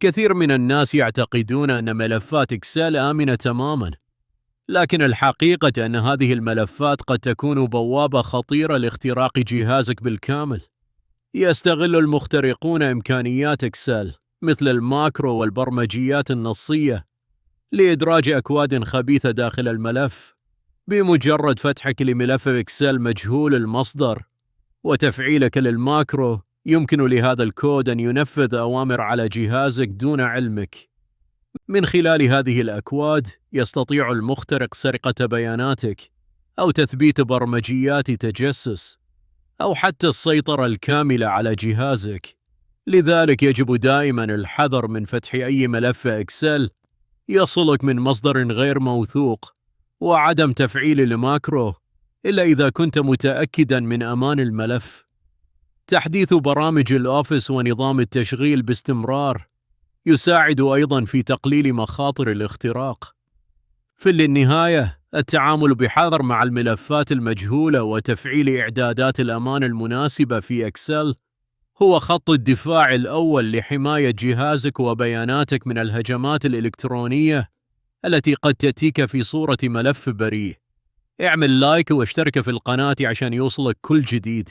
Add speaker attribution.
Speaker 1: كثير من الناس يعتقدون أن ملفات إكسل آمنة تماماً، لكن الحقيقة أن هذه الملفات قد تكون بوابة خطيرة لاختراق جهازك بالكامل. يستغل المخترقون إمكانيات إكسل مثل الماكرو والبرمجيات النصية لإدراج أكواد خبيثة داخل الملف. بمجرد فتحك لملف إكسل مجهول المصدر وتفعيلك للماكرو، يمكن لهذا الكود أن ينفذ أوامر على جهازك دون علمك. من خلال هذه الأكواد يستطيع المخترق سرقة بياناتك أو تثبيت برمجيات تجسس أو حتى السيطرة الكاملة على جهازك. لذلك يجب دائما الحذر من فتح أي ملف إكسل يصلك من مصدر غير موثوق، وعدم تفعيل الماكرو إلا إذا كنت متأكدا من أمان الملف. تحديث برامج الأوفيس ونظام التشغيل باستمرار يساعد أيضا في تقليل مخاطر الاختراق. في النهاية، التعامل بحذر مع الملفات المجهولة وتفعيل إعدادات الأمان المناسبة في إكسل هو خط الدفاع الأول لحماية جهازك وبياناتك من الهجمات الإلكترونية التي قد تأتيك في صورة ملف بريء. اعمل لايك واشترك في القناة عشان يوصلك كل جديد.